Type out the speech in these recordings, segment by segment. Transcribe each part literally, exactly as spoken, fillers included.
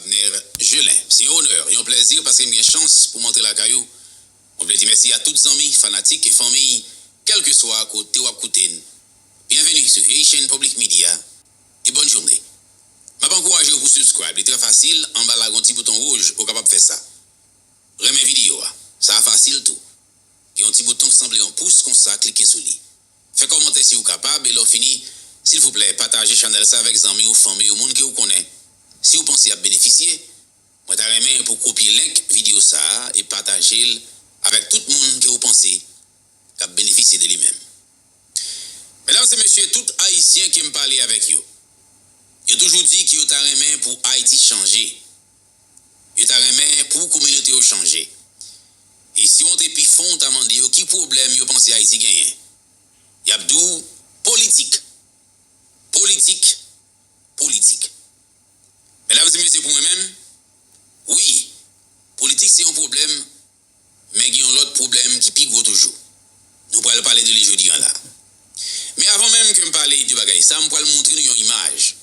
Nè Jelin. Se yon onè, yon plèzi, paske m gen chans pou m antre lakay ou. Mwen vle di mèsi a tout zanmi, fanatik e fanmi, kèlkeswa kote w ap koute n. Byenveni sou Haitian Public Media e bòn jounen. M ap ankouraje w pou subscribe, li trè fasil, anba la gen yon ti bouton wouj, ou kapab fè sa. Renmen videyo a, sa a fasil tou. Gen yon ti bouton k sanble yon pous konsa, klike sou li. Fè kòmantè si w kapab, e lè w fini, silvouplè, pataje chanèl sa avèk zanmi w, fanmi w, moun ke w konnen, si w panse y ap benefisye. Mwen ta renmen pou w kopye link videyo sa a e pataje l avèk tout moun ke w panse k ap benefisye de li menm. Medam e mesye, tout Ayisyen ke m pale avèk yo, yo toujou di ke yo ta renmen pou Ayiti chanje. Yo ta renmen pou kominote yo chanje. E si w antre pi fon, w ta mande yo ki pwoblèm yo panse Ayiti genyen, y ap di w politik. Politik, politik. Medam e mesye, pou mwen menm, wi, politik se yon pwoblèm, men gen yon lòt pwoblèm ki pi gwo toujou. Nou pral pale de li jodi a la. Men avan menm ke m pale de bagay sa, m pral montre nou yon imaj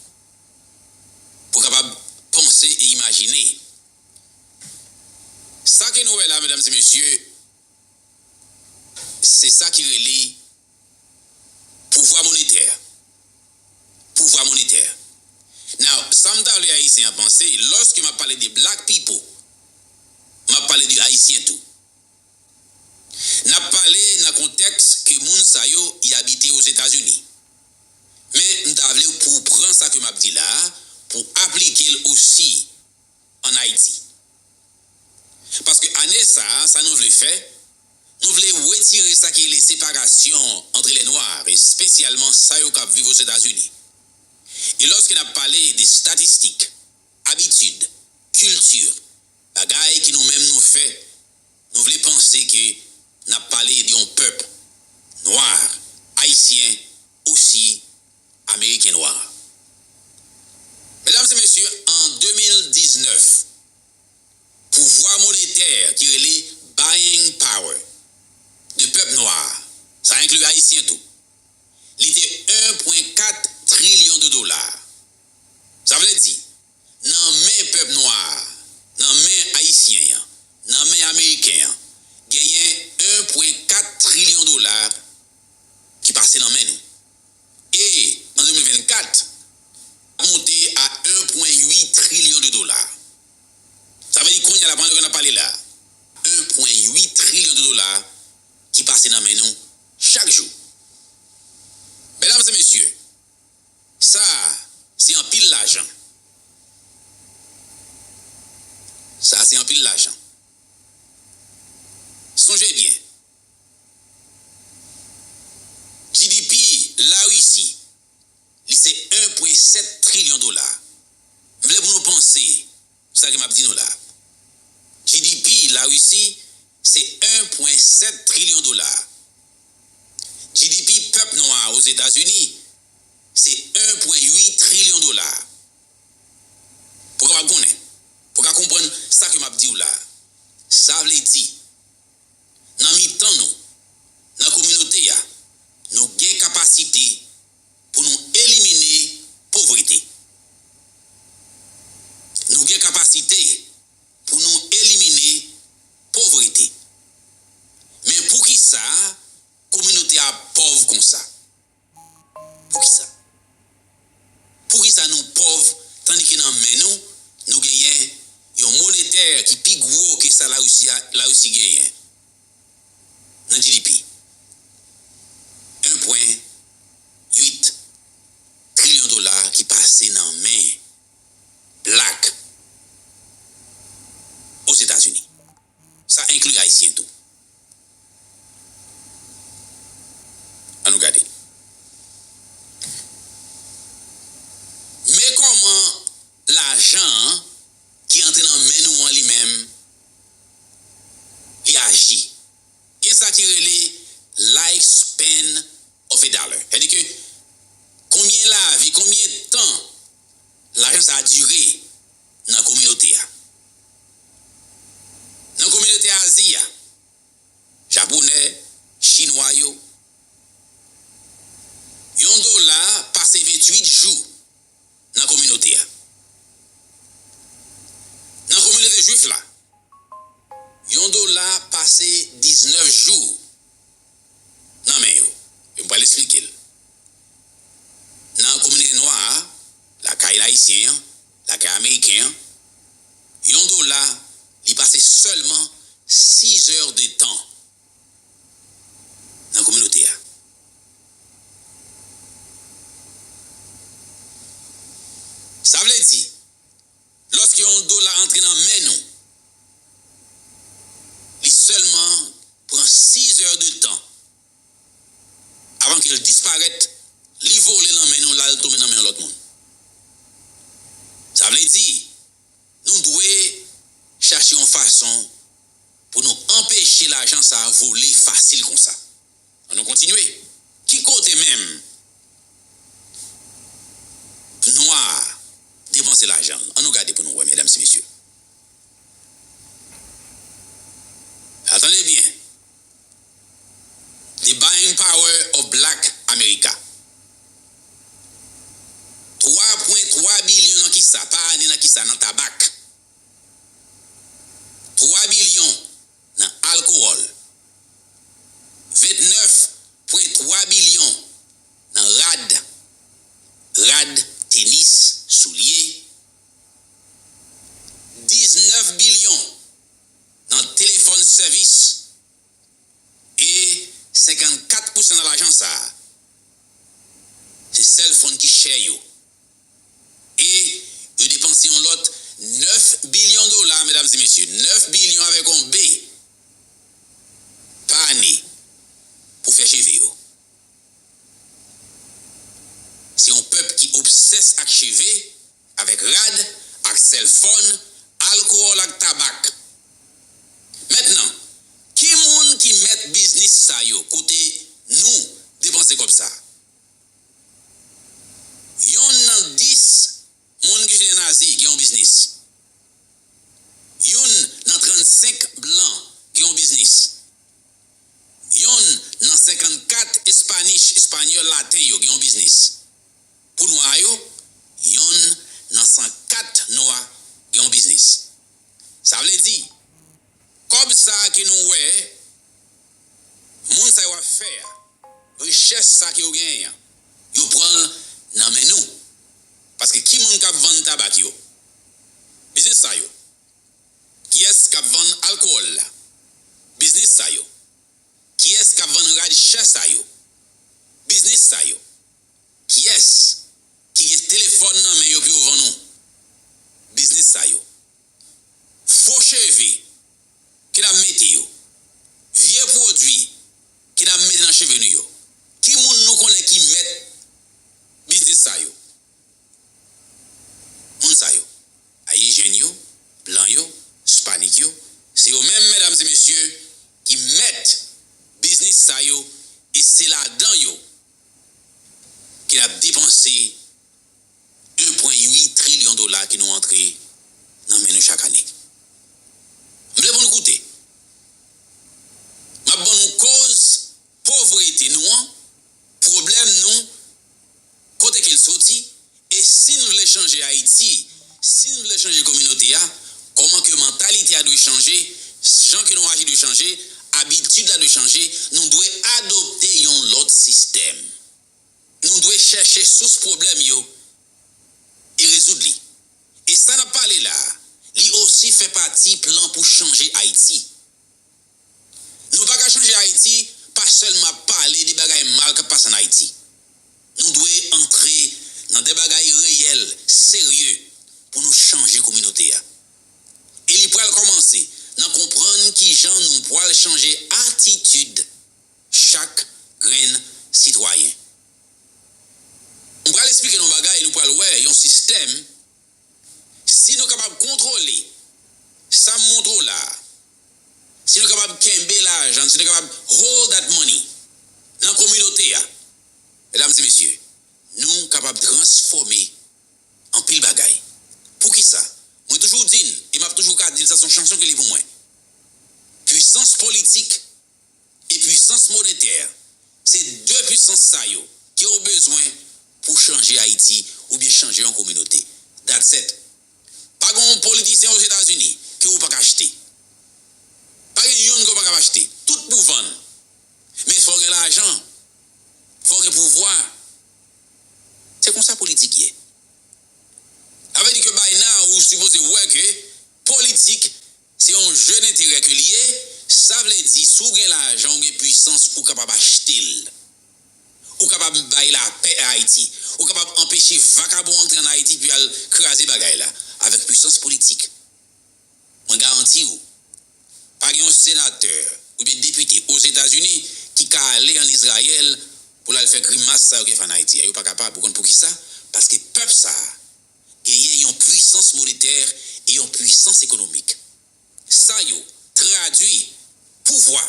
pou w kapab panse e imajine. Sa ke nou wè la, medam e mesye, se sa ki rele pouvwa monetè. Pouvwa monetè. Now, sa m ta vle Ayisyen an panse, lòske m ap pale de black people, m ap pale de Ayisyen tou. N ap pale nan kontèks ke moun sa yo, y abite Ozetazini. Men, m ta vle pou w pran sa ke m ap di la a, pou w aplike l osi ann Ayiti. Paske ane sa a, sa nou vle fè, nou vle retire sa ki rele separasyon ant lè nwa, espesyalman sa yo k ap viv Ozetazini. E lòske n ap pale de estatistik, abitid, kilti, bagay ke nou menm nou fè, nou vle panse ke n ap pale de yon pèp nwa, ayisyen, osi ameriken nwa. Medam e mesye, an de mil diznèf, pouvwa monetè ki rele buying power de pèp nwa, sa enkli ayisyen tou, li te en pwen kat trilyon de dola. Sa vle di, nan men pèp nwa a, nan men ayisyen an, nan men ameriken an, genyen en pwen kat trilyon dola ki pase nan men nou. E an de mil vennkat, monte a en pwen uit trilyon de dola. Sa vle di kounye a la, pandan ke n ap pale la, en pwen uit trilyon de dola ki pase nan men nou chak jou. Medam e mesye, sa a se anpil lajan. Sa a se anpil lajan. Sonje byen, G D P Larisi, li se en pwen sèt trilyon dola. M vle pou nou panse sa ke m ap di nou la. G D P Larisi se en pwen sèt trilyon dola. G D P pèp nwa Ozetazini se en pwen uit trilyon dola. Pou w kapab konnen, pou w ka konprann sa ke m ap di w la. Sa vle di, nan mitan nou, nan kominote a, nou gen kapasite pou nou elimine povrete. Nou gen kapasite pou nou elimine povrete. Men poukisa kominote a pòv konsa? Poukisa? Poukisa nou pòv, tandike nan men nou, nou genyen yon monetè ki pi gwo ke sa Larisi a, Larisi genyen nan G D P? En pwen uit trilyon dola ki pase nan men black Ozetazini. Sa enkli ayisyen tou. Ann nou gade. Men kòman lajan an ki antre nan men nou an li menm, li aji. Gen sa ki rele lifespan of a dollar. Sètadi ke konbyen lavi, konbyen tan lajan sa a dire nan kominote a. Nan kominote Azi a, Japonè, Chinwa yo, yon dola pase venntuit jou nan kominote a. diznèf jou nan men yo. E m pral esplike l. Nan kominote nwa a, lakay ayisyen an, lakay ameriken an, yon dola, li pase sèlman sis è de tan nan kominote a. Sa vle di, lòske yon dola antre nan men nou, li sèlman pran sis è de tan avan ke l disparèt, li vole nan men nou, l al tonbe nan men yon lòt moun. Sa vle di, nou dwe chache yon fason pou nou anpeche lajan sa a vole fasil konsa. Ann nou kontinye. Ki kote menm nwa a depanse lajan l? Ann nou gade pou nou wè, medam e mesye. Tande byen. The Buying Power of Black America. Twa pwen twa bilyon nan kisa? Pa ane, nan kisa? Nan tabak. Twa bilyon nan alkowòl. Ventnèf pwen twa bilyon nan rad. Rad, tenis, soulye. Diznèf bilyon nan telefòn sèvis. E senkannkat pousan nan lajan sa a, se cell phone ki chè yo. E yo depanse yon lòt nèf bilyon dola, medam e mesye, nèf bilyon avèk yon B, pa ane pou fè cheve yo. Se yon pèp ki obsès ak cheve, avèk rad, ak cell phone, alkowòl ak tabak. Mentnan, ki moun ki mèt biznis sa yo kote nou depanse kòb sa? Yonn nan dis moun ki sou tè nazi gen yon biznis. Yonn nan trannsenk blan gen yon biznis. Yonn nan senkannkat Espanish, Espanyòl, Laten yo gen yon biznis. Pou nwa yo, yonn nan san kat nwa gen yon biznis. Sa vle di, kòb sa a ke nou wè moun sa yo ap fè a, richès sa ke yo genyen an, yo pran l nan men nou. Paske ki moun k ap vann tabak yo? Biznis sa yo. Kiyès k ap vann alkowòl la? Biznis sa yo. Kiyès k ap vann rad chè sa yo? Biznis sa yo. Kiyès ki gen telefòn nan men yo pou yo vann ou? Biznis sa yo. Fo cheve ke n ap mete yo, vye pwodui ke n ap mete nan cheve nou yo. Ki moun nou konnen ki mèt biznis sa yo? Moun sa yo, Ayijyen yo, blan yo, Ispanik yo, se yo menm, medam e mesye, ki mèt biznis sa yo, e se ladan yo ke n ap depanse en pwen uit trilyon dola ke nou antre nan men nou chak ane. M vle pou nou koute. M ap ban nou koz povrete nou an, pwoblèm nou, kote ke l soti, e si n vle chanje Ayiti, si n vle chanje kominote a, kòman ke mantalite a dwe chanje, jan ke nou aji dwe chanje, abitid la dwe chanje, nou dwe adopte yon lòt sistèm. Nou dwe chèche sous pwoblèm yo e rezoud li. E sa n ap pale la a, li osi fè pati plan pou chanje Ayiti. Nou pa ka chanje Ayiti pa sèlman ap pale de bagay mal k ap pase ann Ayiti. Nou dwe antre nan de bagay reyèl, serye, pou nou chanje kominote a. E li pral kòmanse nan konprann kijan nou pral chanje atitid chak grenn sitwayen. M pral esplike nou yon bagay, nou pral wè yon sistèm, si nou kapab kontwole sa m montre w la a, si nou kapab kenbe lajan, si nou kapab hold that money nan kominote a, medam e mesye, nou kapab transfòme anpil bagay. Poukisa? Mwen toujou di n, e m ap toujou ka di n, sa se yon chanson ke li pou mwen. Pwisans politik e pwisans monetè, se de pwisans sa yo ke w bezwen pou chanje Ayiti oubyen chanje yon kominote. That's it. Pa gen yon politisyen Ozetazini ke w pa ka achte. Pa gen youn ke w pa ka achte. Tout pou vann. Men fò w gen lajan. Fò w gen pouvwa. Se konsa politik ye. Sa vle di ke by now, ou sipoze wè ke politik, se yon je d'enterè ke li ye. Sa vle di, si w gen lajan, ou gen pwisans, ou kapab achte l. Ou kapab bay lapè a Ayiti. Ou kapab anpeche vakabon antre ann Ayiti pou y al kraze bagay la avèk pwisans politik. Mwen garanti w, pa gen yon senatè oubyen depite Ozetazini ki ka ale ann Izrayèl pou l al fè grimas sa yo k ap fè ann Ayiti a. Yo pa kapab. Ou konn poukisa? Paske pèp sa a genyen yon pwisans monetè e yon pwisans ekonomik. Sa yo tradui pouvwa,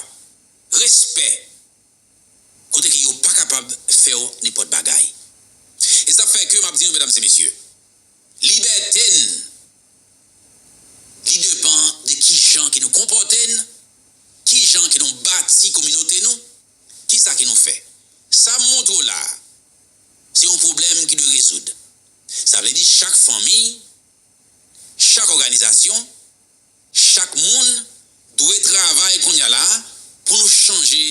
respè, kote ke yo pa kapab fè w nenpòt bagay. E sa fè ke m ap di nou, medam e mesye, libète n, li depann de kijan ke nou konpòte n, kijan ke nou bati kominote nou, kisa ke nou fè. Sa m montre w la a, se yon pwoblèm ki dwe rezoud. Sa vle di chak fanmi, chak òganizasyon, chak moun dwe travay kounye a la a pou nou chanje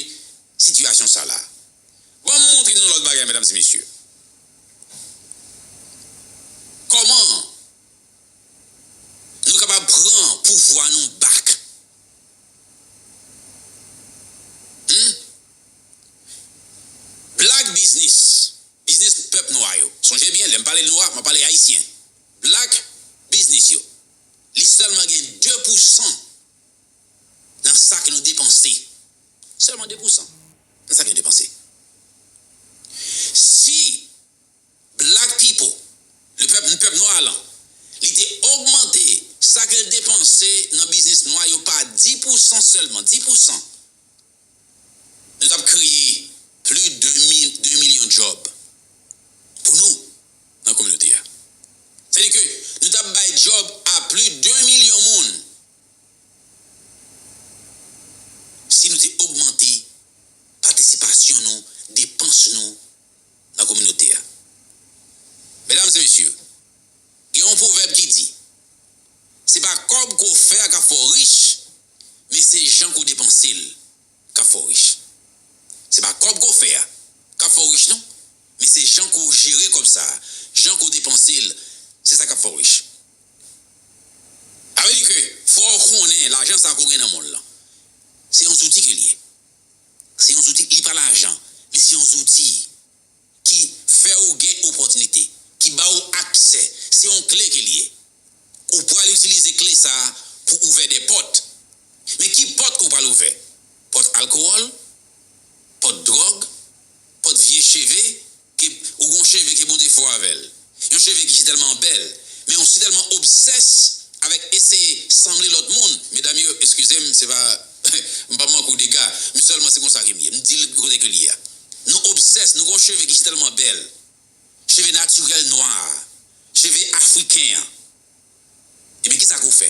sitiyasyon sa la a. Ban m montre nou lòt bagay, medam e mesye. Kòman nou kapab pran pouvwa nou back? Hmm? Black business, biznis pèp nwa yo. Sonje byen, lè m pale nwa, m ap pale ayisyen. Black business yo, li sèlman gen de pousan nan sa ke nou depanse. Sèlman de pousan nan sa ke nou depanse. Si black people, le pèp, pèp nwa lan, li te ogmante sa ke l depanse nan biznis nwa yo pa dis pousan sèlman, dis pousan, nou t ap kreye plis de mil, de milyon djòb pou nou nan kominote a. Sètadi ke nou t ap bay djòb a plis de milyon moun si nou te ogmante patisipasyon nou, depans nou nan kominote a. Medam e mesye, gen yon pwovèb ki di, se pa kòb ke w fè a k ap fè w rich, men se jan ke w depanse l k ap fè w rich. Se pa kòb ke w fè a k ap fè w rich non, men se jan ke w jere kòb sa a, jan ke w depanse l, se sa k ap fè w rich. Sa vle di ke fò w konnen lajan sa a ke w gen nan men w lan, se yon zouti ke l ye. Se yon zouti, li pa lajan, men se yon zouti ki fè w gen opòtinite, ki ba w aksè. Se yon kle ke l ye. Ou pral itilize kle sa a pou ouvè de pòt. Men ki pòt ke w pral ouvè? Pòt alkòl, pòt dwòg, pòt vye cheve, ke ou gen yon cheve ke Bondye fè w avè l. Yon cheve ki sitèlman bèl, men ou sitèlman obsès avèk eseye sanble lòt moun. Medam yo, eskize m, se pa, m p ap manke w dega, men sèlman se konsa ke m ye. M di l kote ke l ye a. Nou obsès, nou gen yon cheve ki sitèlman bèl. Cheve natirèl nwa a, cheve afriken an. Ebyen, kisa ke w fè?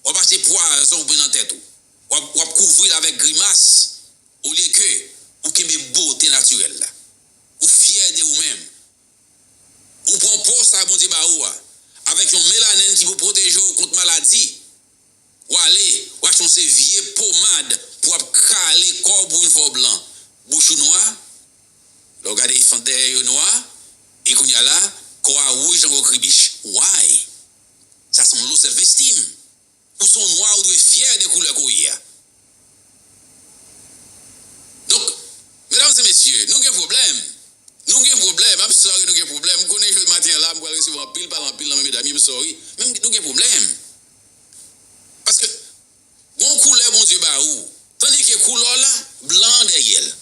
W ap achte pwazon pou pran nan tèt ou. W ap, w ap kouvri l avèk grimas, olye ke ou kenbe bote natirèl la. Ou fyè de ou menm. Ou pran po sa Bondye ba ou a, avèk yon melanèn ki pou pwoteje w kont maladi. W ale, w achte yon seri vye pomad pou w ap kale kò w pou vin fè w blan. Bouch ou nwa, lè w gade fant dèyè yo nwa, e kounye a la, kò a wouj tankou kribich. Why? Sa se yon low self esteem. Ou se yon nwa, ou dwe fyè de koulè ke w ye a. Donk, medam e mesye, nou gen pwoblèm. Nou gen pwoblèm. I'm sorry, nou gen pwoblèm. M konnen jodi maten an la, m pral resevwa anpil pale anpil nan men medam yo, I'm sorry. Men nou gen pwoblèm. Paske, gon koulè Bondye ba ou. Tandike koulè w la, blan dèyè l.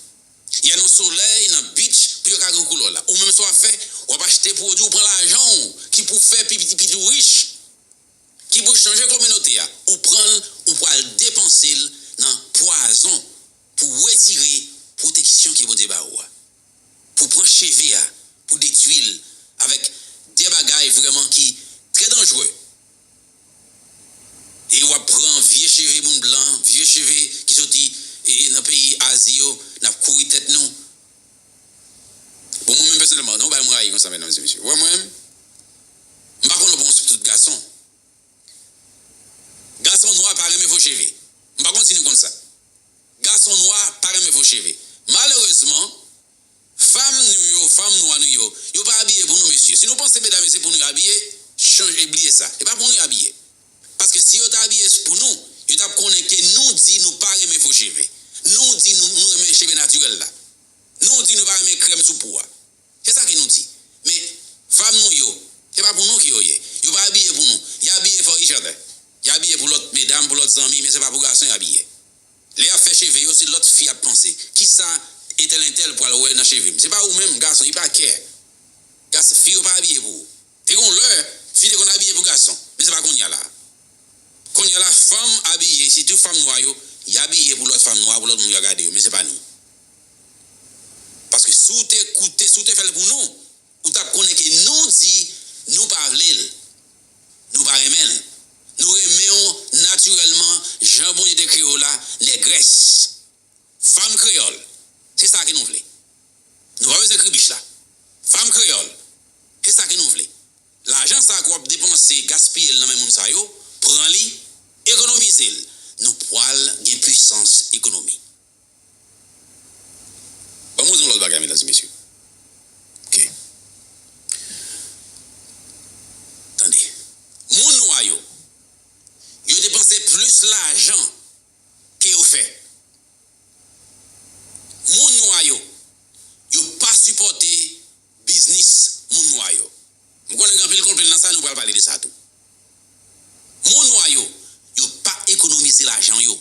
Y a nan solèy, nan beach, pou yo ka gen koulè w la. Ou menm sa w ap fè, w ap achte pwodui, ou pran lajan w ki pou fè pi piti piti w rich, ki pou chanje kominote a, ou pran l, ou pral depanse l nan pwazon pou retire pwoteksyon ke Bondye ba ou a. Pou pran cheve a, pou detwi l avèk de bagay vrèman ki trè danjre. E w ap pran vye cheve moun blan, vye cheve ki soti, e, e, nan peyi Azi yo, n ap kouri tèt nou. Bon, mwen menm pèsonèlman, non, bagay mwen rayi konsa, medam e mesye. Ou wè mwen menm, m pa konn opinyon sou tout gason. Gason nwa pa renmen fo cheve. M pa konn si nou konn sa. gason nwa pa renmen fo cheve. Malerezman, fanm nou yo, fanm nwa nou yo, yo pa abiye pou nou, mesye. Si nou panse medam yo se pou nou yo abiye, chanje, bliye sa. E pa pou nou yo abiye. Paske si yo ta abiye pou nou, yo t ap konnen ke nou di nou pa renmen fo cheve. Nou di nou, nou renmen cheve natirèl la. Nou di nou pa renmen krèm sou po a. Se sa ke nou di. Men, fanm nou yo, se pa pou nou ke yo ye. Yo pa abiye pou nou. Y abiye for each other. Y abiye pou lòt medam, pou lòt zanmi, men se pa pou gason y abiye. Lè y ap fè cheve yo, se lòt fi y ap panse. Kisa entèl entèl pral wè nan cheve m? Se pa ou menm, gason, li pa kè. Gason, fi yo pa abiye pou ou. Te gon lè, fi te konn abiye pou gason, men se pa kounye a la. Kounye a la, fanm abiye, sitou fanm nwa yo, y abiye pou lòt fanm nwa, pou lòt moun yo gade yo, men se pa nou. Paske si w te koute, si w te fè l pou nou, ou t ap konnen ke nou di nou pa vle l, nou pa renmen l. Nou renmen w natirèlman, jan Bondye te kreye w la, nègrès. Fanm kreyòl, se sa ke nou vle. Nou pa bezwen kribich la. Fanm kreyòl, se sa ke nou vle. Lajan sa ke w ap depanse, gaspiye l nan men moun sa yo, pran li, ekonomize l. Nou pwal gen pwisans ekonomi. Ban m di yon lòt bagay, medam e mesye. Ok. Tande. Moun nwa yo, yo depanse plis lajan ke yo fè. Moun nwa yo, yo pa sipòte biznis moun nwa yo. M konnen gen anpil konplenn nan sa, nou pral pale de sa tou. Moun nwa yo, yo pa ekonomize lajan yo.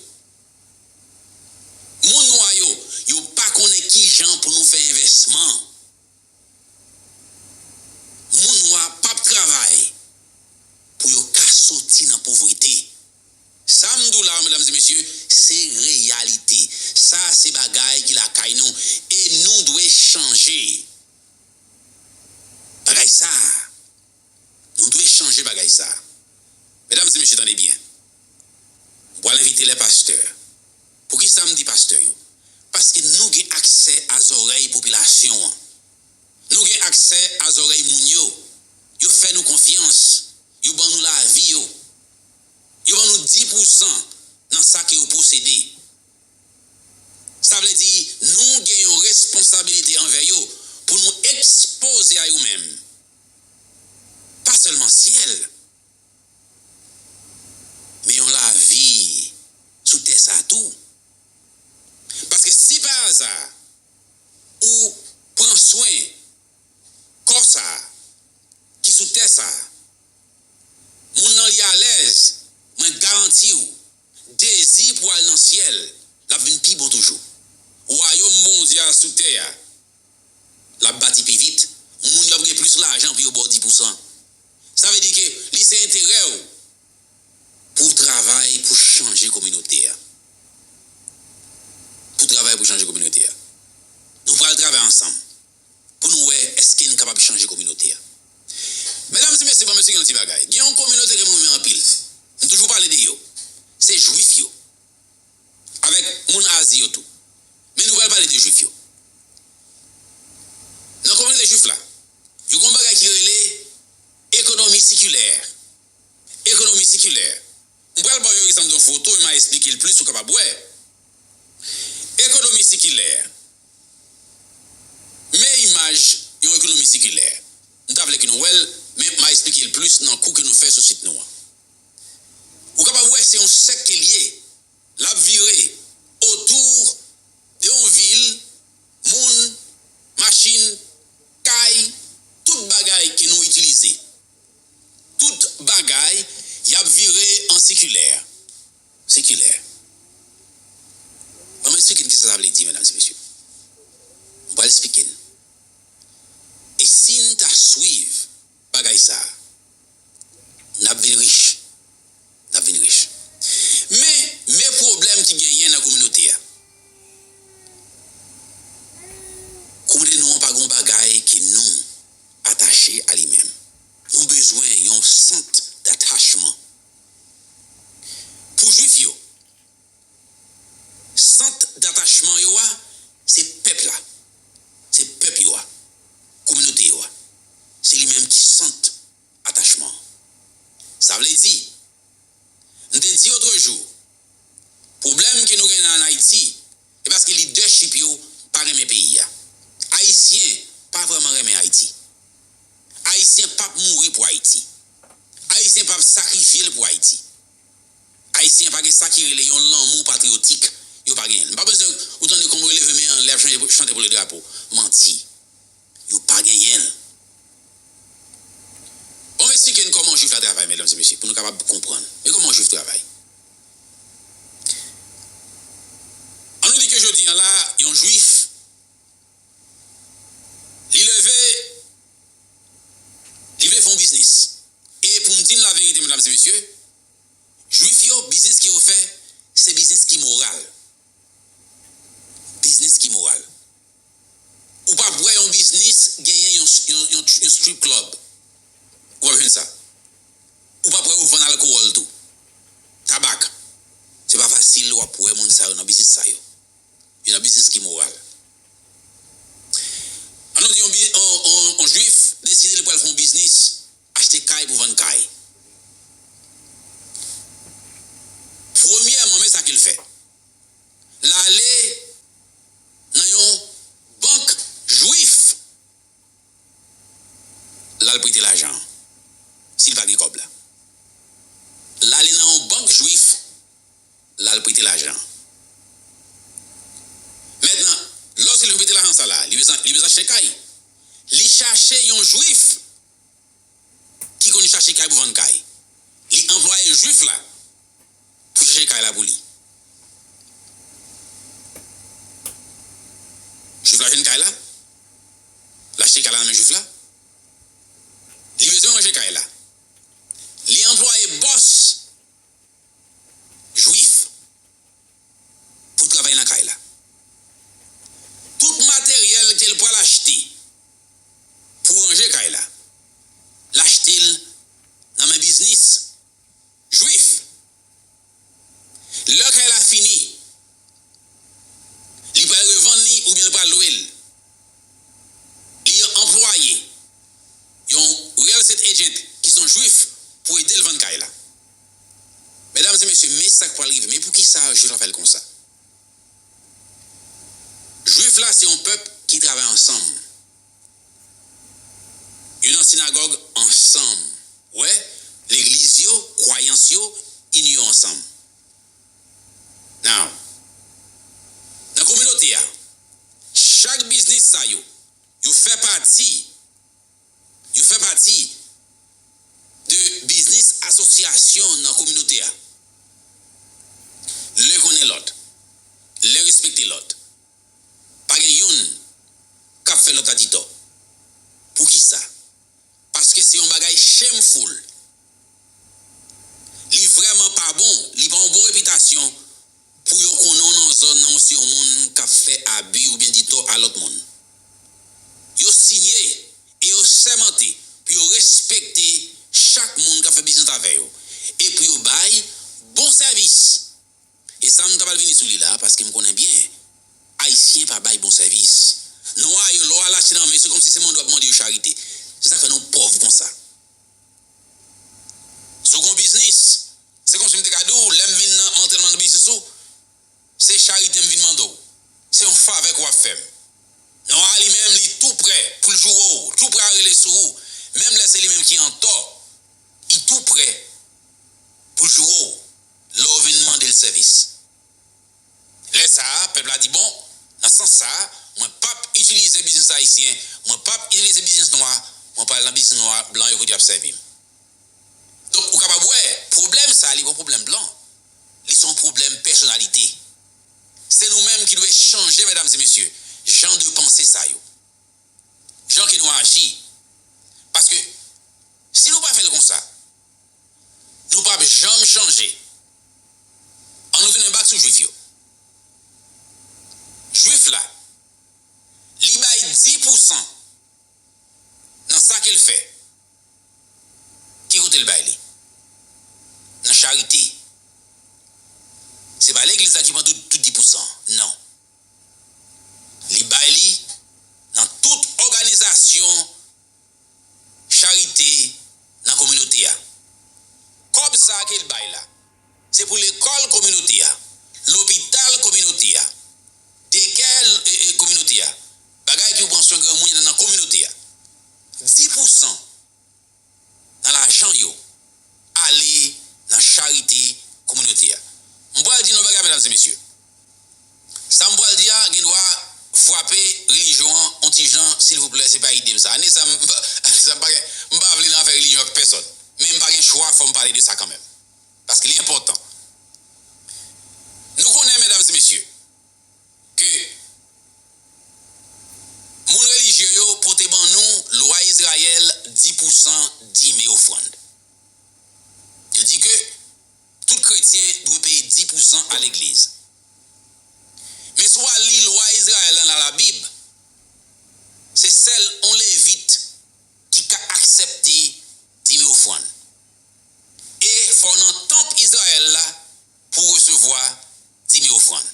Moun nwa yo, yo pa konnen kijan pou nou fè envèsman. Moun nwa p ap travay pou yo ka soti nan povrete. Sa m di w la, medam e mesye, se reyalite. Sa se bagay ki lakay nou. E nou dwe chanje bagay sa. Nou dwe chanje bagay sa. Medam e mesye, tande byen. M pral envite lè pastè. Poukisa m di pastè yo? Paske nou gen aksè a zòrèy popilasyon an. Nou gen aksè a zòrèy moun yo. Yo fè nou konfyans. Yo ban nou lavi yo. Yo ban nou dis pousan nan sa ke yo posede. Sa vle di, nou gen yon responsabilite anvè yo pou nou ekspoze a yo menm. Pa sèlman syèl, men yon lavi sou tè sa tou. Paske si pa aza, ou pran swen kò sa a ki sou tè sa a, moun nan li alèz, mwen garanti w, dezi pou al nan syèl, l ap vin pi bon toujou. Wayòm Bondye a sou tè a, l ap bati pi vit. Moun yo ap gen plis lajan pou yo ba w dis pousan. Sa vle di ke li se enterè w pou w travay pou chanje kominote a. Pou w travay pou chanje kominote a. Nou pral travay ansanm pou nou wè èske n kapab chanje kominote a. Medam e mesye, ban m esplike yon ti bagay. Gen yon kominote ke mwen renmen anpil. M toujou pale de yo. Se Jwif yo. Avèk moun Azi yo tou. Men nou pral pale de Jwif yo. Nan kominote Jwif la, yo gen yon bagay ki rele ekonomi sikilè. Ekonomi sikilè. M pral ba w yon egzanp de yon foto, e m a esplike l plis, ou kapab wè. Ekonomi sikilè. Men imaj yon ekonomi sikilè. M ta vle ke nou wè l, men m a esplike l plis nan kou ke nou fè sou sit nou an. Ou kapab wè se yon sèk ke l ye. L ap vire otou de yon vil, moun, machin, kay, tout bagay ke nou itilize. Tout bagay, y ap vire an sikilè. Sikilè. Ban m esplike n kisa sa vle di, medam e mesye. M pral esplike n. E si n ta swiv bagay sa a, n ap vin rich. N ap vin rich. Men, men pwoblèm ki genyen nan kominote a. Kominote nou an pa gen yon bagay ke nou atache a li menm. Nou bezwen yon sant datachman. Pou Jwif yo, sant datachman yo a, se pèp la. Se pèp yo a. Kominote yo a. Se li menm ki sant atachman an. Sa vle di, m te di otrejou, pwoblèm ke nou genyen an Ayiti, sakrifye l pou Ayiti. Ayisyen pa gen sa ki rele yon lanmou patriyotik. Yo pa genyen l. M pa bezwen ou tande kòman yo leve men anlè ap chante, chante pou le drapo. Manti. Yo pa genyen l. Bon, m eksplike n kòman jwif la travay, medam e mesye, pou nou kapab konprann. Men kòman jwif travay. An nou di ke jodi a la, yon jwif, li leve, li vle fè yon biznis. E pou m di n laverite, medam e mesye, jwif yo, biznis ke yo fè, se biznis ki moral. Biznis ki moral. Ou p ap wè yon biznis genyen yon, yon, yon, yon strip club. Ou p ap jwenn sa. Ou p ap wè yo vann alkowòl tou. Tabak. Se pa fasil w ap wè moun sa yo nan biznis sa yo. Yo nan biznis ki moral. An nou di yon, bi- yon, yon, yon jwif deside li pral fè yon biznis, achte kay pou vann kay. Premyèman, men sa ke l fè. L ale nan yon bank jwif. L al prete lajan an, si l pa gen kòb la. L ale nan yon bank jwif, l al prete lajan an. Mentnan, lòske l fin prete lajan sa la, li bezwen, li bezwen achte kay. Li chache yon jwif ki konn chache kay pou vann kay. Li anplwaye jwif la pou chache kay la pou li. Jwif la jwenn kay la, l achte kay la nan men jwif la. Li bezwen ranje kay la. Li anplwaye bòs jwif pou travay nan kay la. Tout materyèl ke l pral achte pou ranje kay la, l achte l nan men biznis jwif. Lè kay la fini, li pral revann li oubyen li pral lwe l. Li anplwaye yon real estate agent ki se yon jwif pou ede l vann kay la. Medam e mesye, men sa k pral rive. Men poukisa jwif la fè l konsa? Jwif la se yon pèp ki travay ansanm. Yo nan sinagòg ansanm. Wè, legliz yo, kwayans yo, inyon ansanm. Now, nan kominote a, chak biznis sa yo, yo fè pati, yo fè pati de biznis asosyasyon nan kominote a. Len konnen lòt, len respekte lòt. Pa gen youn k ap fè lòt la ditò. Poukisa? Paske se yon bagay shameful. Li vrèman pa bon, li pa yon bon repitasyon pou yo konnen w nan zòn nan ou se yon moun k ap fè abi oubyen ditò a lòt moun. Yo siyen e yo sèmante pou yo respekte chak moun k ap fè biznis avè yo e pou yo bay bon sèvis. E sa m ta pral vini sou li la, paske m konnen byen, Ayisyen pa bay bon sèvis. Nwa yo, lè w al achte nan men yo, se kòmsi se mande w ap mande yo charite. Se sa k fè nou pòv konsa. Si w gen yon biznis, se kòmsi m te ka di w, lè m vin nan, m antre nan biznis ou, se charite m vin mande w. Se yon favè ke w ap fè m. Nwa a li menm, li tou prè pou l joure w, tou prè a rele sou ou. Menm lè se li menm ki antò, li tou prè pou l joure w lè w vin mande l sèvis. Lè sa a, pèp la di, bon, nan sans sa a, mwen p ap itilize biznis ayisyen, mwen p ap itilize biznis nwa, mwen pral nan biznis nwa, blan yo kote y ap sèvi m. Donk, ou kapab wè, pwoblèm sa a, li pa yon pwoblèm blan. Li se yon pwoblèm pèsonalite. Se nou menm ki dwe chanje, medam e mesye, jan de panse sa yo. Jan ke nou aji. Paske, si nou pa fè l konsa, nou p ap janm chanje. An nou tounen bak sou jwif yo. Jwif la, li bay dis pousan nan sa ke l fè. Ki kote l bay li? Nan charite. Se pa legliz la ki pran tout, tout dis pousan. Non. Li bay li nan tout òganizasyon charite nan kominote a. Kòb sa a ke l bay la, se pou lekòl kominote a, lopital kominote a, dekè, e, e, kominote a, bagay ki pou pran swen granmoun nan, nan kominote a. Dis pousan nan lajan yo, al e mesye. Sa m pral di a gen dwa frape relijyon an yon ti jan, silvouplè, se pa ide m sa. Ane sa, m, ane sa, m pa gen, m pa vle nan afè relijyon ak pèsòn. Men m pa gen chwa, fò m pale de sa kanmenm. Paske li enpòtan. Nou konnen, medam e mesye, ke moun relijye yo pote ban nou lwa Izrayèl dis pousan dim e ofrann. Yo di ke tout kretyen dwe peye dis pousan a legliz. Men si w al li lwa Izrayèl lan nan Labib, se sèl yon Levit ki ka aksepte dim e ofrann. E fò w nan tanp Izrayèl la pou w resevwa dim e ofrann.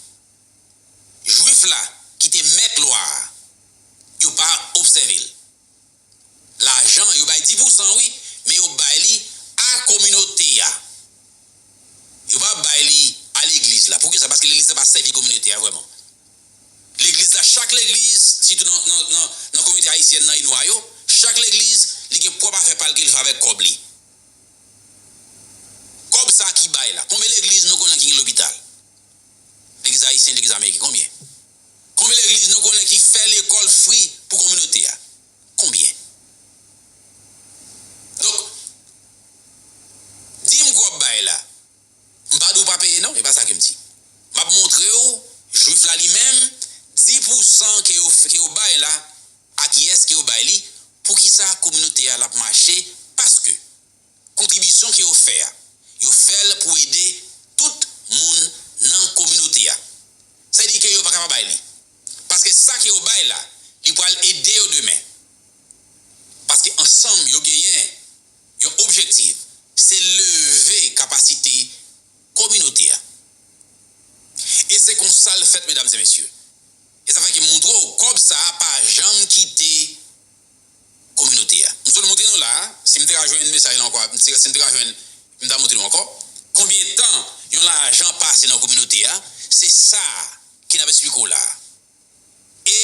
Jwif la, ki te mèt lwa a, yo pa obsève l. Lajan, yo bay dis pousan, wi, men yo bay li a kominote a. Yo pa bay li a legliz la. Poukisa? Paske legliz la pa sèvi kominote a vrèman. Legliz la, chak legliz, sitou nan, nan, nan, nan kominote ayisyèn nan, inwa yo, chak legliz, li gen pwòp afè pa l ke l fè avèk kòb li. Kòb sa ki bay la. Konbyen legliz nou konnen ki gen lopital? Legliz ayisyen, legliz ameriken, konbyen? Konbyen legliz nou konnen ki fè lekòl fri pou kominote a? Konbyen? Donk, dim ke w ap bay la, m pa di w pa peye non, e pa sa ke m di. M ap montre w, jwif la li menm, dis pousan ke yo, ke yo bay la, a kiyès ke yo bay li, poukisa kominote a l ap mache, paske kontribisyon ke yo fè a, yo fè l pou ede tout moun nan kominote a. Sa vle di ke yo pa ka pa bay li. Paske sa ke yo bay la, li pral ede yo demen. Paske ansanm yo genyen yon objektif, se leve kapasite kominote a. E se konsa l fèt, medam e mesye. E sa fè ke m montre w, kòb sa a pa janm kite kominote a. M sot montre nou la a, si m te ka jwenn mesaj la ankò, m te, si m te ka jwenn, m ta montre nou ankò. Konbyen tan yon lajan pase nan kominote a, se sa ke n ap esplike w la a. E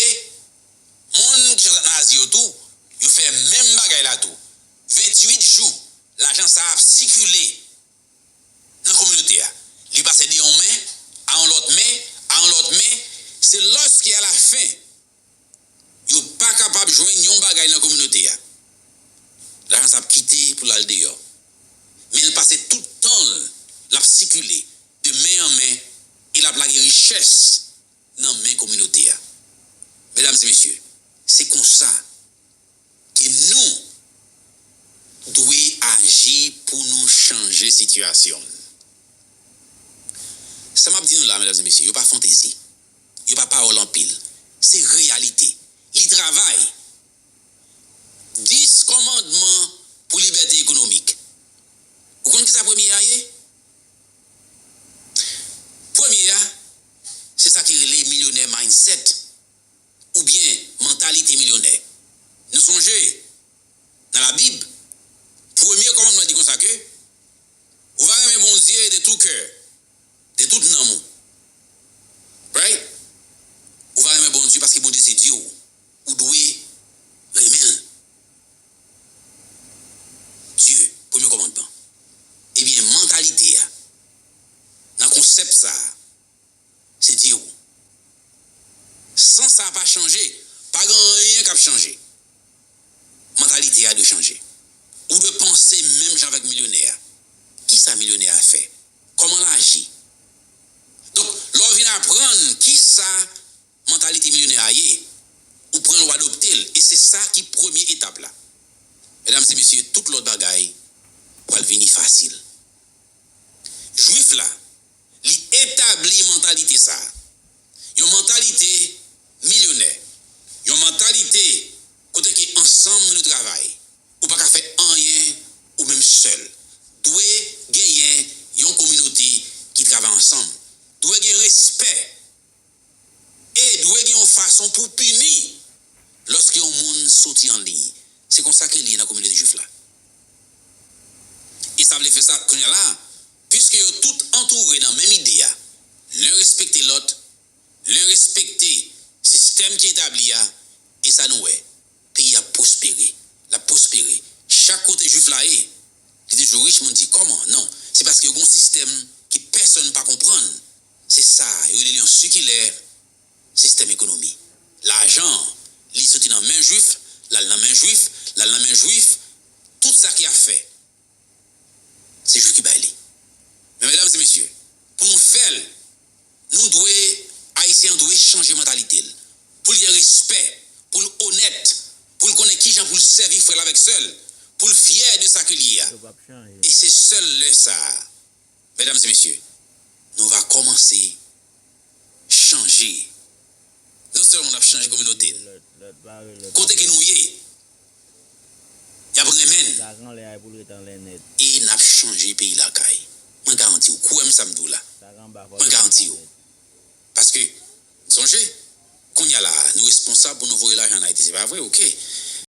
moun ki sot Nazi yo tou, yo fè menm bagay la tou. Venntuit jou, lajan sa a ap sikile nan kominote a. Li pase de yon men a yon lòt men, a yon lòt men, se lòske alafen, yo pa kapab jwenn yon bagay nan kominote a. Lajan sa ap kite pou l al deyò. Men l pase tout tan l, l ap sikile de men an men e l ap lage richès nan men kominote a. Medam e mesye, se konsa ke nou dwe aji pou nou chanje sitiyasyon n. Sa m ap di nou la, medam e mesye, yo pa fantezi. Yo pa pawòl anpil. Se reyalite. Li travay. Dis kòmandman pou libète ekonomik. Ou konn kisa premye a ye? Premye a, se sa ki rele milyonè mindset, oubyen mantalite milyonè. Nou sonje, nan Labib, premye kòmandman di konsa ke, ou va renmen Bondye de tou kè, de tout nanm ou. Right? Ou va renmen Bondye paske Bondye se Dye w. Ou dwe renmen l. Dye, premye kòmandman. Ebyen, mantalite a, nan konsèp sa a, se Dye w. San sa pa chanje, pa gen anyen k ap chanje. Mantalite a dwe chanje. Ou dwe panse menm jan avèk milyonè a. Kisa milyonè a fè? Kòman l aji? Donk, lè w vin aprann kisa mantalite milyonè a ye, ou pran l, w adopte l, e se sa ki premye etap la. Medam e mesye, tout lòt bagay pral vini fasil. Jwif la, li etabli mantalite sa a. Yon mantalite milyonè. Yon mantalite kote ke ansanm nou travay. Ou pa ka fè anyen ou menm sèl. Dwe genyen yon kominote ki travay ansanm. Dwe gen respè. E dwe gen yon fason pou pini lòske yon moun soti an liy. Se konsa ke li ye nan kominote jwif la. E sa vle fè sa kounye a la, piske yo tout antoure nan menm ide a, len respekte lòt, len respekte sistèm ki etabli a, e sa nou wè, peyi a pwospere, l ap pwospere. Chak kote jwif la ye, li toujou rich, moun di, kòman? Non, se paske yo gen yon sistèm ke pèsonn pa konprann. Se sa, yo rele li yon sikilè sistèm ekonomi. Lajan, li soti nan men jwif, l al nan men jwif, l al nan men jwif, tout sa ki ap fè, se jwif ki bay li. Men medam e mesye, pou nou fè l, nou dwe, Ayisyen an dwe chanje mantalite l. Pou l gen respè, pou l onèt, pou l konnen kijan pou l sèvi frè l avèk sè l, pou l fyè de sa ke l ye a. E se sèl lè sa a, medam e mesye, nou va kòmanse chanje. Non sèlman n ap chanje kominote n, kote ke nou ye, y ap renmen n, e n ap chanje peyi lakay. Mwen garanti w, kwè m sa m di w la. Mwen garanti w. Paske, sonje, kounye a la, nou responsab pou nou voye lajan an Ayiti, se pa vre? Oke.